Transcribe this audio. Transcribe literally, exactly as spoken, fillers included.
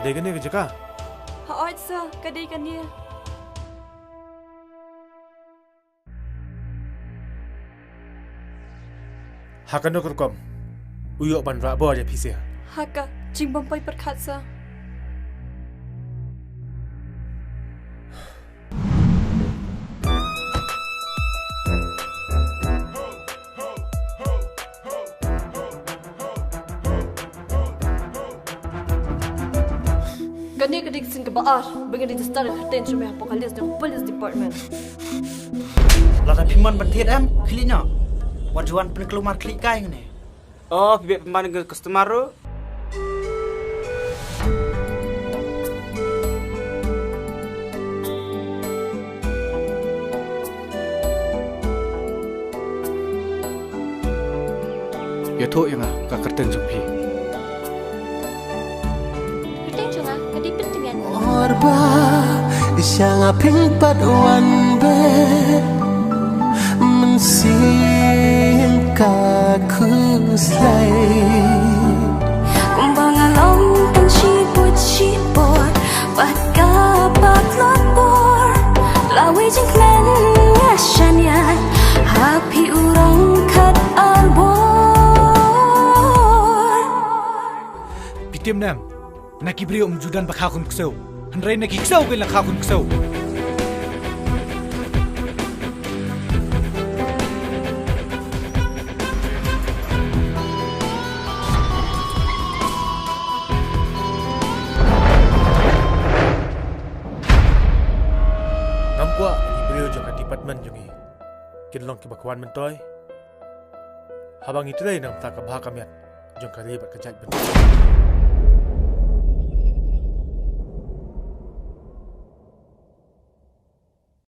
Dei kane ka jaka? Hooid sir, ka dei kane. Ha kano ka rukom u ïoh ban rah bor ïa phi sir? Ha ka jingbym poi pyrkhat sir. Kane ka dei ka sien kaba ar ba ngi register ïa ka kyrteng jong me hapoh ka list jong ka police department. Lada phi mon ban thied em, khlieh noh. Wat ju wan pynkulmar khlieh kai hangne. Oh, phi beh pynban ka customer ruh. Ïathuh ïa nga ka kyrteng jong phi. Kyrteng jong nga ka dei Pyntmian. Or ba sha nga phin pat wan beh mynsiem ka khuslai. Kumba nga long tang shibun shibun bad ka patlot bor. Lawei jingkmen nga shaniah ha phi u rong khat ar bor. Phi tip ne em, na ki briew ym ju don ba kha khun ksew, hynrei na ki ksew kein la kha khun ksew. Ngam kwah ki briew jong ka department jong ngi kin long kiba kwah myntoi haba ngi trei na ka bynta ka bha ka miat jong ka ri bad ka jaitbynriew.